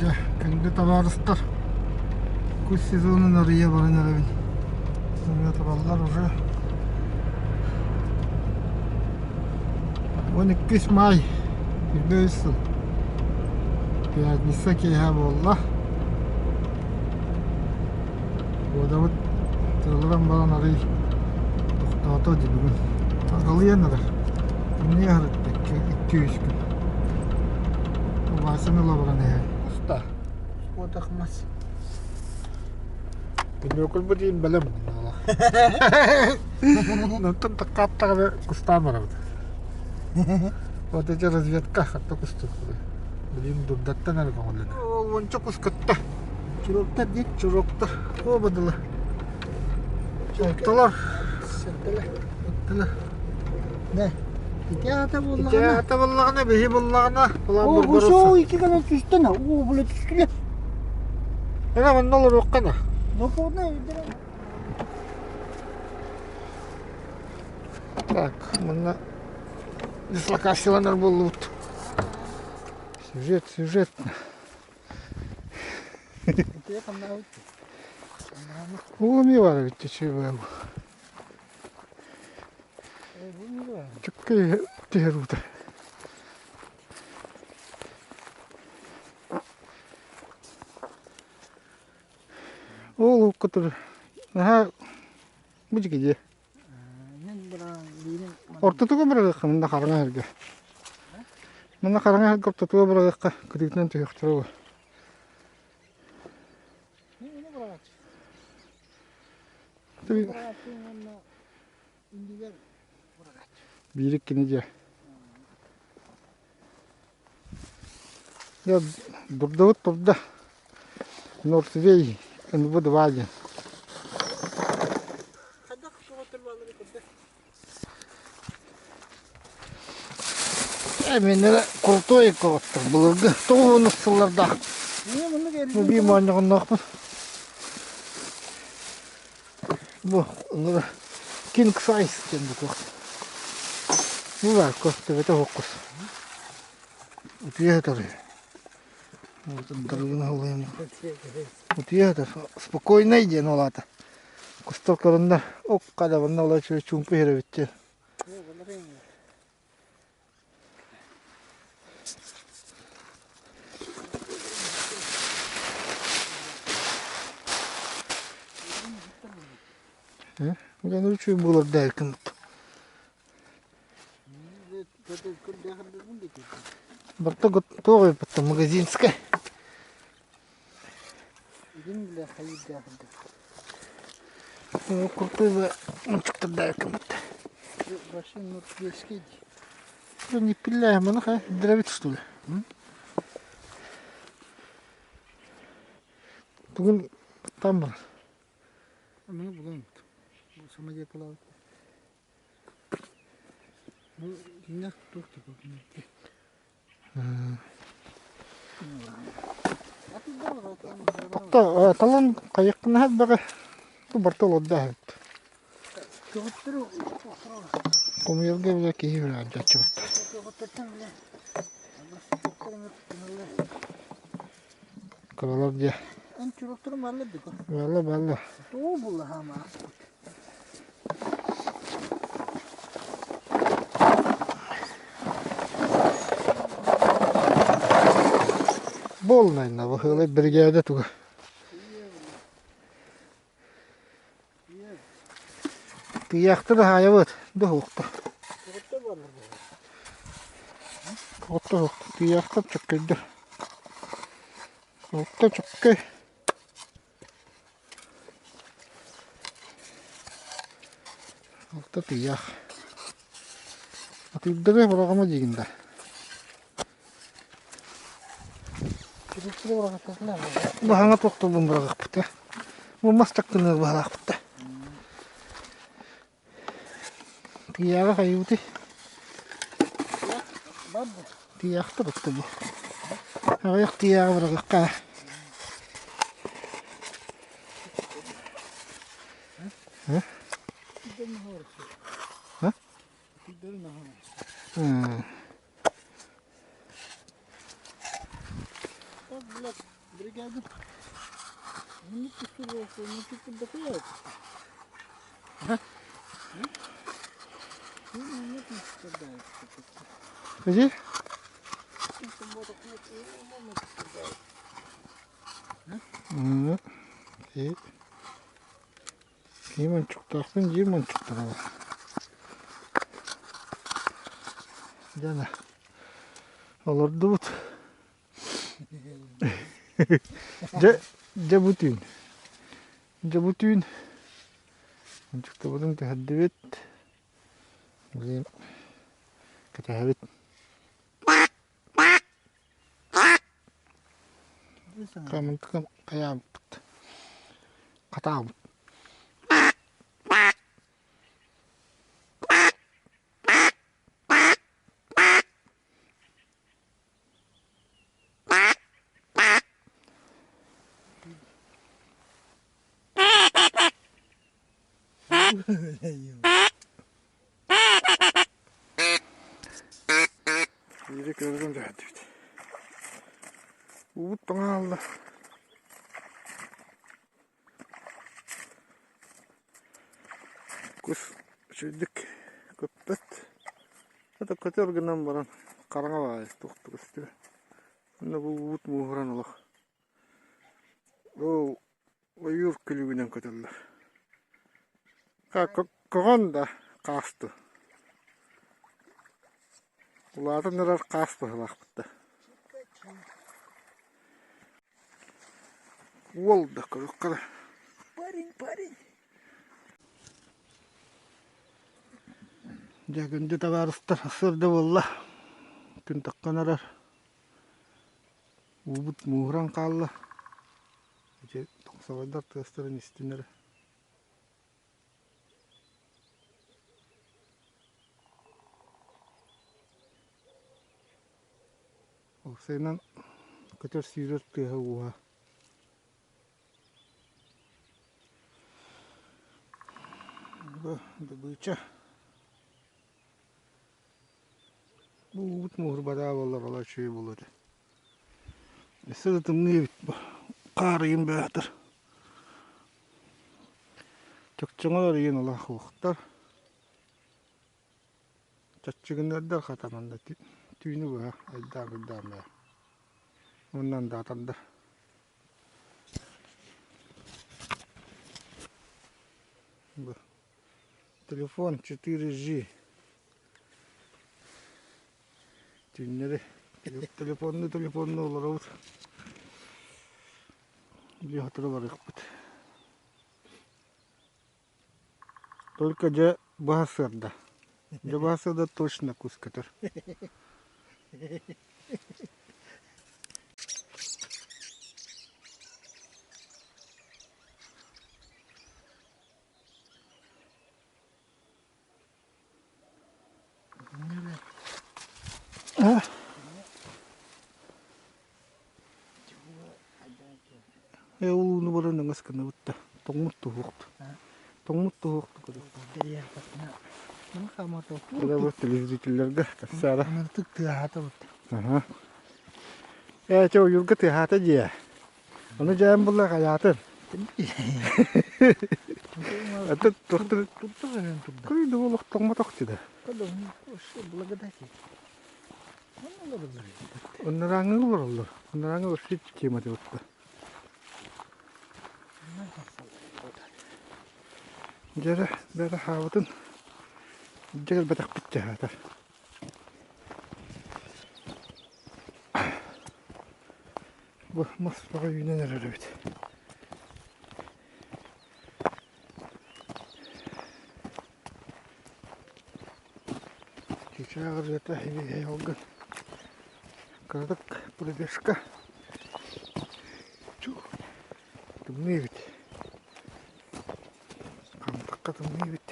Дьэ, күндү табаарыстар, кус сезонун арыйа баран эрэбин. Сымыйа тураллар уже. 12 май, 23 сыл. Пятница киэһэ буолла. Буодабыт тыалыран баран арый тохтоото дии бүгүн. Аҕалыйан эрэр. Тымныы аһарытта 2-3 күн. Васяны ыла баран иһэр. Уста. Уотах мас. Күнүөкүл диин бэлэм Онтон таккааттаҕына кустаан барабыт. Вот эти разведка хатта кустук. Билим дурдаттан эрэ көҥүллэнэр. Уонча кус кытта. Чуруктар дии. Чуруктар. О бадыла. Оттолор. Сэттэлэ. Оттолор. Нэ. Ити аата Ити буоллаҕына. аата буоллаҕына, биһи буоллаҕына, Оо, булан бу шоу ики гына түстэн, оо, бу түстүлэ. Эгэ манна олоруохха на. Дохуодна өйдөрө. Так, манна дислокацияланар буоллубут. Сюжет, сюжет. Ол эмиэ баар эбит чүчү Чүккэй түһэр уута. Ол уккутур наһаа бу дьикидиэ. Ортотуга быраҕыахха мында хараҥа сиргэ. Манна хараҥа сиргэ ортотуга быраҕыахха кытыытынан түһүөхтэрэ буо. Биир иккини дьэ. Дьэ дурдабыт турда. Норсвей НВ-2 диэн. Эминнэрэ крутой коттор былыргы тоҕус сыллардаах. Биир моонньоҕонноохпун. Бу King size диэн бу туох. Бу баар көстүбэтэ хоккус. Утуйа сытар. Утуйа сытар. Спокойный диэн ол аата. Кустар көрөннөр, ок хада манна ола чуумпу иһэр эбит диэн. Дьэ, үчүгэй буолар да кынт. Барта готовый потом магазинская. Куртуйба мунчуктардаакыммыт. Не пилляем, ну хай, дровит что ли? Бүгүн там бар. Маны булан самодеятель Бу иннэх туох Тохто талан хайыккынаһат бөҕө бу барта олордо эбит. Хомуйарга бile киһи бile алдьаччыбыт. Кыралар дьэ. Баалла баалла. Буолунайна баһыылай биригээдэ туга. Тыйаахты да хаайабыт, да уһуохта. Отто уһуохта. Тыйаахта чөккөйдөр. Отто чөккөй. Алта тыйаах. Атыырдары быраҕыма диигин да. Баһаҥа тохтолун быраҕыахпыт ээ. Бу мас чаккыныыр баһалаахпыт да. Тыйааҕа хайыбытый? Тыйаахта бытта бу. Аҕыйах тыйааҕы быраҕыахха. Бригада. Ну, ты Где? Ким ончуктаахпын дьиэм ончуктара Дьэ олордубут. Дьэ, дьэ бу түүн. Дьэ бу түүн ончуктабытын түһэрдибит. Билигин кэтэһэбит. Хамынтыкын хайаабыппыт. Хатаабыт. Биири көрөн түһэрдибит. Уут тоҥаалла. Кус үчүгэйдик көппөт. Это көтөр гынан баран хараҥа баҕайы туох да көстүбэт. Онно бу уут мууһуран олох. Ол ойуур күлүгүнэн көтөллөр. Көҕөн да хаасту. Улаатан эрэр хаас быһыылаахпыт да. Уол да көрүөххэ да. Парень, парень. Дьэ күндү табаарыстар сырда буолла. Күн таххан эрэр. Уубут мууһуран хаалла. Ити тоҥсоҕойдор тыастарын истин эрэ. Уопсайынан көтөр-сүүрэр тыаһа-ууһа Бу добыча. Бу уубут мууһурбатаа буоллар олох үчүгэй буолуо этэ. Өссө да тымныы эбит бу. Хаар ыйын бөҕөтөр. Чөкчөҥөлөр ыйын олох уохтар. Чаччыгыныардар хатанан да түүнү быһа айдаан-уйдаан баар. Уонна андаатардар. Бу телефон 4G. Түүннэри телефонну телефонну олоробут. Били сотору барыахпыт. Только дьэ баһа сыарда. Дьэ баһа сыарда точно кус көтөр. А? Ээ ол ууну баран өҥөс гынабыт да тоҥмут туһуохту. Тоҥмут туһуохту көрүөх. Телезрителлэргэ кэпсээра. Ыныртык тыаһаата бут. Аха. Ээ чэ уйулга тыаһаата дьиэ. Ону дьээн булла хайаатын. Это тохтор Турда. Кый да олох тоҥмотох да. Благодати. Оннорааҥҥы олороллор. Оннорааҥҥы вообще тема диэбитэ. Дьэрэ, бэрэ хаабытын дьэ кэлбэтэхпит дьаһаата. Бу мас бөҕө үүнэн эрэр эбит. Чычаах ырыата ибиһэй алгын. Кыратык пробежка. Чух. Тымныы эбит. Хантахха тымныы эбит.